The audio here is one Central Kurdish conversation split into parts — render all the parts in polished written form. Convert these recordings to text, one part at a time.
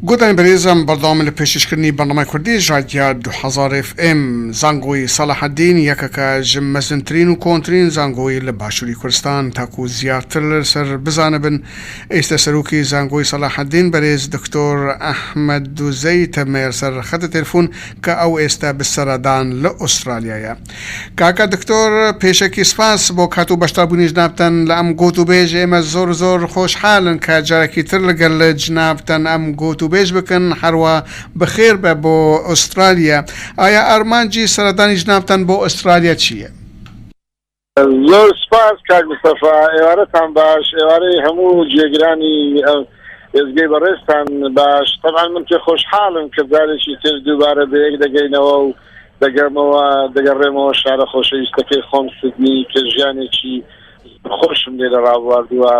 گۆدانی بەرێزم بەردەوامن لە پێشکەشکردنی بەرنامەی کوردی ژادیا 2000 ئێف ئێم. زانگۆی سەلاحەدین یەکەکە ژ مەزنترین و کۆنترین زانگۆی لە باشووری کوردستان تاکو زیاتر لەسەر بزانبن ئێستە سەرۆکی زانگۆی سەلاحەدین بەرێز دکتۆر ئەحمەد دوزەی تەمەیە سەر خەتە تەلفون کە ئەو ئێستە بسەرەدان لە ئوسترالیایە. کاکە دکتۆر پێشەکی سپاس بۆ کات و بەشداربوونی جنابتان لە ئەم گۆتوبێژ ئێمە زۆر زۆر خۆشحالن کە جارێکی تر لەگەل جنابتان ئەم گۆتوبێژ بکەن هەروا بەخێر بە بۆ ئوسترالیا ئایا ئارمانجی سەردانی جنابتان بۆ ئوسترالیا چییە؟ زۆر سپاس کاک مستەفا ئێوارەتان باش ئێوارەی هەموو جێگرانی ئێزگەی بەڕێزتان باش تەبعەن من پێ خۆشحاڵم کە جارێکی تر دووبارە بەیەک دەگەینەوە و دەگەمەوە دەگەڕێمەوە شارە خۆشەویستەکەی خۆم سدنی کە ژیانێکی خۆشم لێرە ڕابواردووە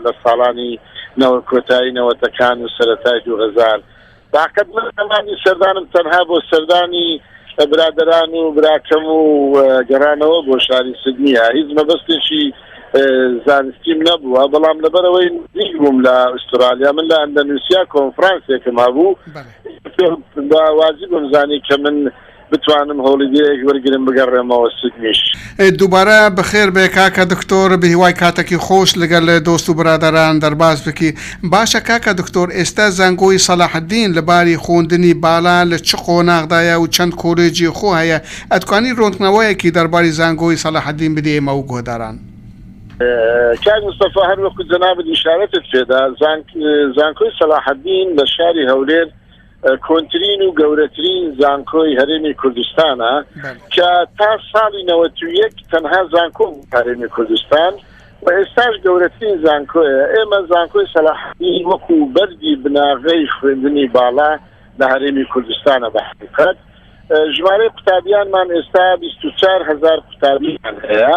لە ساڵانی نەوە کۆتایی نەوەتەکان و سەرەتای 2000 باقەت من ئەمانی سەردانم تەنها بۆ سەردانی برادران و براکەم و گەڕانەوە بۆ شاری سدنیە هیچ مەبەستێکی زانستیم نەبووە بەڵام لەبەرەوەی نزیک بووم لە ئوسترالیا من لە ئەندەنووسیا کۆنفرانسێکم هەبوو بە واجبم زانی کە من بتوانم holiday یەک وەرگرم بگەڕێمەوە سیدنیش. دووبارە بەخێر بێ کاکە دکتۆر بەهیوای کاتەکی خۆش لەگەل دۆست و برادەران دەرباز بکی باشە کاکە دکتۆر ئێستا زانکۆی سەلاحەدین لە باری خۆندنی بالا لە چ قۆناغدایە و چەند کۆلێجی خۆ هەیە ئەتوانی رۆنکنەوەیەکی دەرباری زانکۆی سەلاحەدین بدی ئێمە و گۆهداران. کاک مستەفا هەر وەکو جەنابت ئیشارەتت پێدا زانکۆی سەلاحەدین لە شاری هەولێر کۆنترین و گەورەترین زانکۆی هەرێمی کوردستانە کە تا ساڵی 91 تەنها زانکۆ هەرێمی کوردستان و ئێستاش گەورەترین زانکۆیە ئێمە زانکۆی سەلاحەدین وەکو بەردی بناغەی خوێندنی باڵا لە هەرێمی کوردستانە بە حقیقەت ژمارەی قوتابیانمان ئێستا 24 هزار قوتابیان هەیە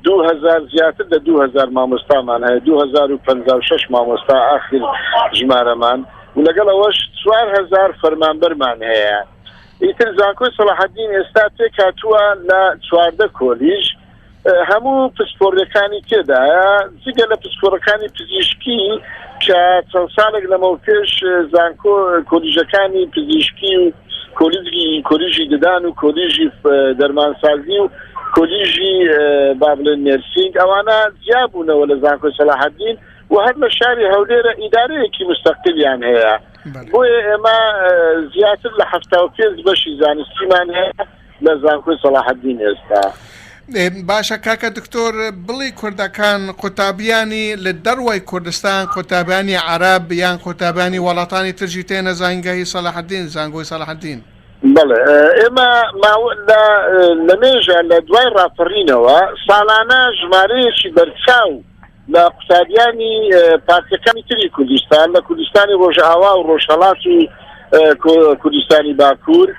2000 زیاتر لە 2000 مامۆستامان هەیە 2056 مامۆستا ئاخر ژمارەمان و لەگەڵ ئەوەش 4000 فەرمانبەرمان هەیە ئیتر زانکۆی سەڵاحەدین ئێستا پێکهاتووە لە چواردە کۆلیژ هەموو پسپۆڕیەکانی تێدایە جگە لە پسپۆڕەکانی پزیشکی کە چەند ساڵێک لەمەو پێش زانکۆ کۆلیژەکانی پزیشکی و کۆلیژی کۆلیژی ددان و کۆلیژی دەرمانسازی و کۆلیژی با بڵێن nursing ئەوانە جیابوونەوە لە زانکۆی سەلاحەدین و هەر لە شاری هەولێرە ئیدارەیەکی مستەقلیان هەیە بۆیە ئێمە زیاتر لە 75 بەشی زانستیمان هەیە لە زانکۆی سەڵاحەدین ئێستا. باشە کاکە دکتۆر بڵی کوردەکان قوتابیانی لە دەروای کوردستان قوتابیانی عەرەب یان قوتابیانی وڵاتانی ترژی تێنە زانگاهی سەلاحەدین زانگۆی سەلاحەدین؟ بەڵێ ئێمە لە لە مێژە لە دوای ڕاپەڕینەوە ساڵانە ژمارەیەکی بەرچاو لە قوتابیانی پارتەکانی تری کوردستان لە کوردستانی ڕۆژئاوا و ڕۆژهەڵات و کوردستانی باکوور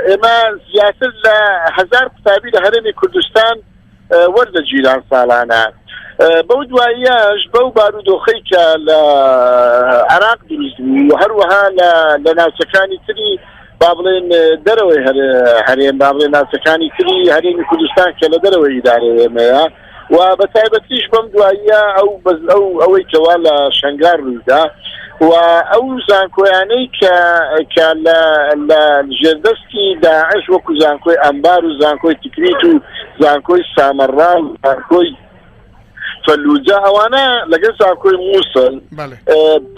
ئێمە زیاتر لە هەزار قوتابی لە هەرێمی کوردستان وەردەگیران ساڵانە بەو دواییەش بەو بارودۆخەی کە لە عراق دروست بوو و هەروەها لە ناوچەکانی تری با بڵێن دەرەوەی هەرێم با بڵێن ناوچەکانی تری هەرێمی کوردستان کە لە دەرەوەی ئیدارەی ئێمەیە و بە تایبەتیش بەم دواییە ئەو بەز ئەو ئەوەی کەوا لە شنگار ڕوویدا و ئەو زانکۆیانەی کە کە لە لە ژێردەستی داعش وەکو زانکۆی ئەمبار و زانکۆی تکریت و زانکۆی سامەڕا و زانکۆی فەلوجە ئەوانە لەگەڵ زانکۆی مووسڵ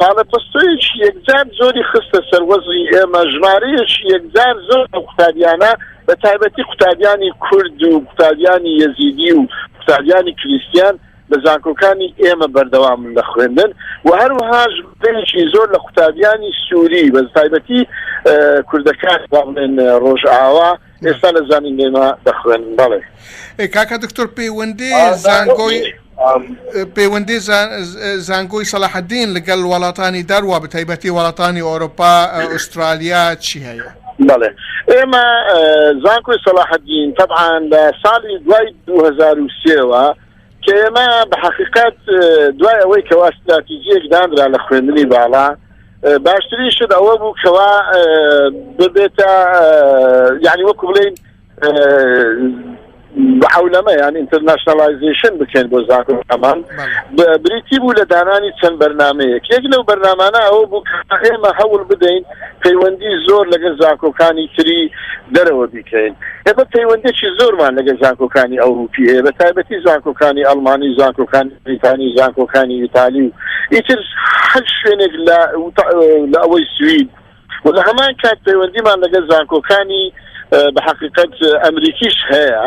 پاڵەپەستۆیەکی یەکجار زۆری خستە سەر وەزعی ئێمە ژمارەیەکی یەکجار زۆر ئەو قوتابیانە بە تایبەتی قوتابیانی کورد و قوتابیانی یەزیدی و قوتابیانی کریسیان لە زانکۆکانی ئێمە بەردەوامن لە خوێندن و هەروەها ژمارەیەکی زۆر لە قوتابیانی سووری بە تایبەتی کوردەکان با بڵێن ڕۆژئاوا ئێستا لە زانین ئێمە دەخوێنن بەڵێ. کاکە دکتۆر پەیوەندی زانکۆی پەیوەندی زانکۆی سەلاحەدین لەگەڵ وڵاتانی دەروە بە تایبەتی وڵاتانی ئەوروپا ئوسترالیا چی هەیە؟ بەڵێ ئێمە زانکۆی سەلاحەدین تەبعان لە ساڵی دوای 2003ەوە کە ئێمە بە حەقیقەت دوای ئەوەی کەوا استراتیجیەک دانرا لە خوێندنی باڵا باشترین شت ئەوە بوو کەوا ببێتە یعنی وەکو بڵین. عەولەمە یان internationalization بکەین بۆ زانکۆکەمان بریتی بوو لە دانانی چەند بەرنامەیەک یەک لەو بەرنامانە ئەوە بوو کە ئێمە هەوڵ بدەین پەیوەندی زۆر لەگەڵ زانکۆکانی تری دەرەوە بیکەین ئێمە پەیوەندێکی زۆرمان لەگەڵ زانکۆکانی ئەوروپی هەیە بە تایبەتی زانکۆکانی ئەڵمانی زانکۆکانی بریتانی زانکۆکانی ئیتالی و ئیتر هەر شوێنێک لە لە ئەوەی سوید و لە هەمان کات پەیوەندیمان لەگەڵ زانکۆکانی بە حقیقت ئەمریکیش هەیە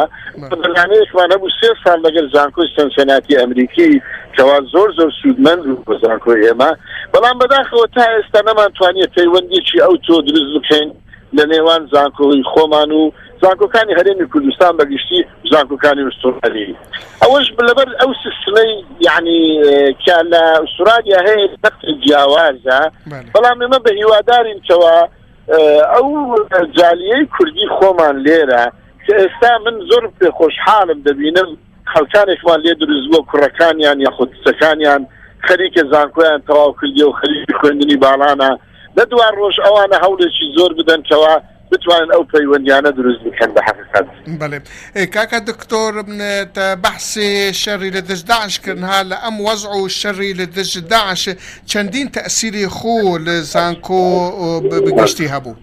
بەرنامەیەکمان هەبوو سێ ساڵ لەگەل زانکۆی سەنسەناتی ئەمریکی کەوا زۆر زۆر سوودمەند بوو بۆ زانکۆی ئێمە بەڵام بەداخەوە تا ئێستا نەمانتوانیە پەیوەندیی ئەو تۆ دروست بکەین لە نێوان زانکۆی خۆمان و زانکۆکانی هەرێمی کوردستان بەگشتی زانکۆکانی ئوسترالی ئەوەش لەبەر ئەو سیستمەی یعنی کە لە ئوسترالیا هەیە جیاوازە بەڵام ئێمە بە هیوادارین کەوا ئەو جالیەی کوردی خۆمان لێرە کە ئێستا من زۆر پێ خۆشحاڵم دەبینم خەڵکانێکمان لێ دروست بووە کوڕەکانیان یاخود کچەکانیان خەریکە زانکۆیان تەواو کردیە و خەریکی خوێندنی باڵانە لە دوا ڕۆژ ئەوانە هەوڵێکی زۆر بدەن کەوا بتوانن ئەو پەیوەندیانە دروست بکەن بە حەقیقەت. بەڵێ کاکە دکتۆر تە بەحسی شەری لە دژ داعش کردن ها لە ئەم وەزع و شەری لە دژ داعش چەندین تەئسیری خو لە زانکۆ بە گشتی هەبوو؟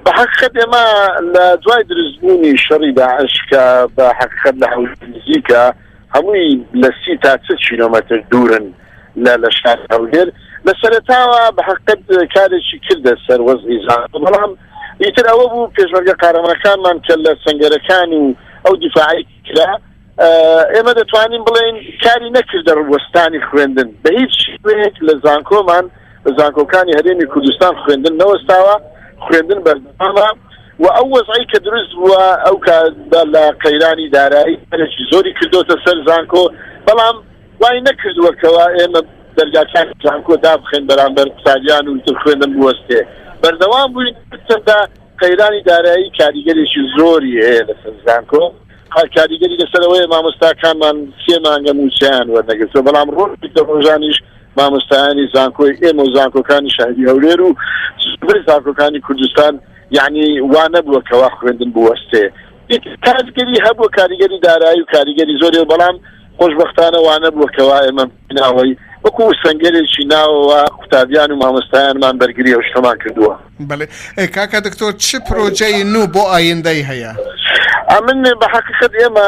بە حەقیقەت ئێمە لە دوای دروستبوونی شەڕی داعش کە بە حەقیقەت لە هەولێر نزیکە هەمووی لە سی تا چل کیلۆمەتر دوورن لە لە شاری هەولێر لە سەرەتاوە بە حەقیقەت کارێکی کردە سەر وەزعی زانکۆ بەڵام ئیتر ئەوە بوو پێشمەرگە قارەمانەکانمان کە لە سەنگەرەکان و ئەو دیفاعی کرا ئێمە دەتوانین بڵێین کاری نەکردە وەستانی خوێندن بە هیچ شێوەیەک لە زانکۆمان لە زانکۆکانی هەرێمی کوردستان خوێندن نەوەستاوە خوێندن بەردەوامە و ئەو وەزعی کە دروست بووە ئەو کە لە قەیرانی دارایی کارێکی زۆری کردۆتە سەر زانکۆ بەڵام وای نەکردووە کەوا ئێمە دەرگاکانی زانکۆ دابخەین بەرامبەر قوتابیان و ئیتر خوێندن بوەستێ بەردەوام بووین هەرچەندە قەیرانی دارایی کاریگەرێکی زۆری هەیە لەسەر زانکۆ کاریگەری لەسەر ئەوەیە مامۆستاکانمان سێ مانگە مووچەیان وەرنەگرتووە بەڵام ڕۆژێک لە ڕۆژانیش مامۆستایانی زانکۆی ئێمە و زانکۆکانی شاری هەولێر و زۆربەی زانکۆکانی کوردستان یعنی وا نەبووە کەوا خوێندن بوەستێ کاریگەری هەبووە کاریگەری دارایی و کاریگەری زۆری بەڵام خۆشبەختانە وا نەبووە کەوا ئێمە ناوەی وەکو سەنگەرێکی ناوەوە قوتابیان و مامۆستایانمان بەرگری ئەو شتەمان کردووە. بەڵێ کاکە دکتۆر چ پرۆجەی نوو بۆ ئایندەی هەیە؟ ئەمن بە حەقیقەت ئێمە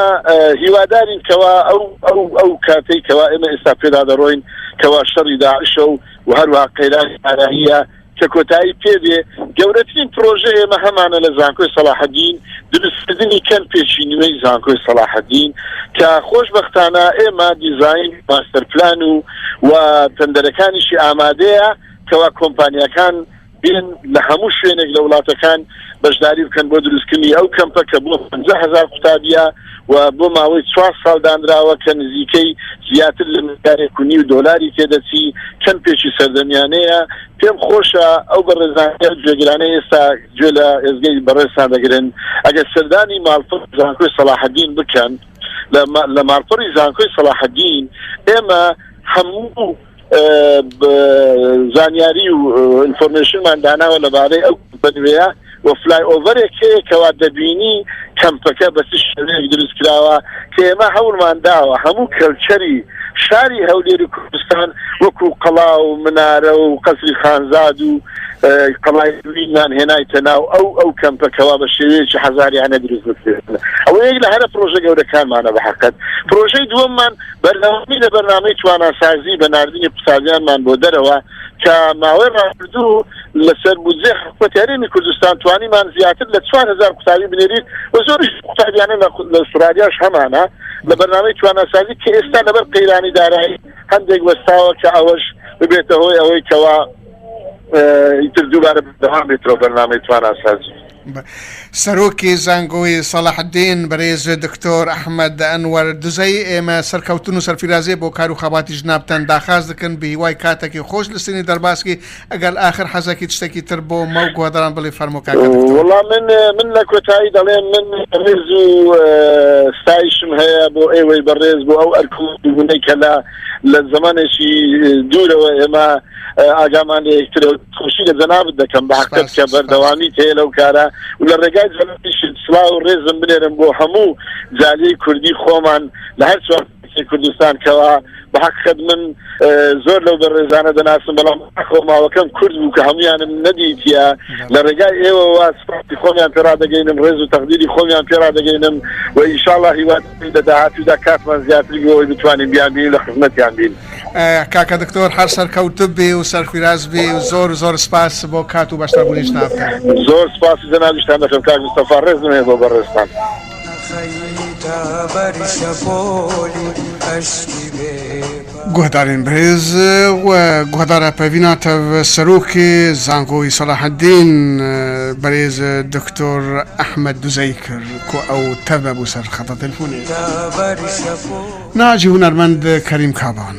هیوادارین کەوا ئەو ئەو ئەو کاتەی کەوا ئێمە ئێستا پێدا دەڕۆین کەوا شەڕی داعشە و و هەروەها قەیرانی داراییە کە کۆتایی پێ بێ، گەورەترین پرۆژە ئێمە هەمانە لە زانکۆی سەڵاحەدین، دروستکردنی کەمپێکی نوێی زانکۆی سەڵاحەدین کە خۆشبەختانە ئێمە دیزاین و ماستەر پلان و و تەندەرەکانیشی ئامادەیە کەوا کۆمپانیاکان بێن لە هەموو شوێنێک لە وڵاتەکان بەشداری بکەن بۆ دروستکردنی ئەو کەمپە کە بۆ 50 هەزار قوتابیە و بۆ ماوەی چوار ساڵ دانراوە کە نزیکەی زیاتر لە ملیارێک و نیو دۆلاری تێدەچی، کەمپێکی سەردەمیانەیە، پێم خۆشە ئەو بەڕێزانەی ئەو گوێگرانەی ئێستا گوێ لە ئێزگەی بەڕێزتان دەگرن ئەگەر سەردانی ماڵپەڕی زانکۆی سەڵاحەدین بکەن لە ماڵپەڕی زانکۆی سەڵاحەدین ئێمە هەموو زانیاری و information مان داناوە لەبارەی ئەو کەمپە نوێیە و flyover ێک هەیە کەوا دەبینی کەمپەکە بە چ شێوەیەک دروست کراوە کە ئێمە هەوڵمان داوە هەموو culture ی شاری هەولێر و کوردستان وەکو قەڵا و منارە و قەسری خانزاد و قەڵای وینمان هێنایتە ناو ئەو ئەو کەمپە کەوا بە شێوەیەکی حەزاریانە دروست بکرێت ئەوە یەک لە هەرە پرۆژە گەورەکانمانە بە حەقت پرۆژەی دووەممان بەردەوامی لە بەرنامەی تواناسازی بە ناردنی قوتابیانمان بۆ دەرەوە کە ماوەی ڕابردوو لەسەر بودجەی حکومەتی هەرێمی کوردستان توانیمان زیاتر لە 4000 قوتابی بنێرین و زۆریش قوتابیانە لە ئوسترالیاش هەمانە لە بەرنامەی تواناسازی کە ئێستا لەبەر قەیرانی دارایی هەندێک وەستاوە کە ئەوەش ببێتە هۆی ئەوەی کەوا ئیتر دووبارە بەردەوام بێتەوە بەرنامەی تواناسازی. سەرۆکی زانکۆی سەڵاحەدین بەرێز دکتۆر ئەحمەد ئەنوەر دزەیی ئێمە سەرکەوتن و سەرفیرازیە بۆ کارو خەباتی ژنابتان داخاز دکن بە هیوای کاتەکی خۆش لە سنی دەرباسکی ئەگەر ئاخر حەزەکی تشتەکی تر بۆ مەو گۆهداران بڵی فەرموو کاکە دکتۆر. وەڵا من من لە کۆتایی دەڵێم من ڕێز و ستایشم هەیە بۆ ئێوەی بەڕێز بۆ ئەو ئەرک و ماندووبوونەی کە لە لە زەمانێکی دوورەوە ئێمە ئاگامان لە یەکترە و. دەستخۆشی لە جەنابت دەکەم بە حەقت کە بەردەوامیت هەیە لەو کارە و لە ڕێگای جەنابیشت سڵاو و ڕێزم بنێرم بۆ هەموو جالیەی کوردی خۆمان لە هەر چوار پارچەی کوردستان کەوا بە حەقیقەت من زۆر لەو بەڕێزانە دەناسم بەڵام خۆ ماوەکەم کورد بوو کە هەمویانم نەدیتە لە ڕێگای ئێوەوە سپاسی خۆمیان پێڕادەگەینم ڕێز و تەقدیری خۆمیان پێڕادەگەینم و ئینشاڵڵا هیوا لە داهاتوودا کاتمان زیاتر بۆ ئەوەی بتوانین بیانبینین لە خزمەتیان بین. کاکە دکتۆر هەر سەرکەوتوو بی و سەرفیراز بی و زۆر زۆر سپاس بۆ کات و بەشداربوونی جنابتان. زۆر سپاسی جەنابیشتان دەکەم کاک مستەفا ڕێزم هەیە بۆ بەڕێزتان. گوهدارên birêz we guhdara pevîna tev serokê Zankoyî Selaheddîn birêz Doktor Ehmed Duzeyî kir ku ew tev me bû ser xeta telefonê. Nacî hunermend Kerîm Kaban.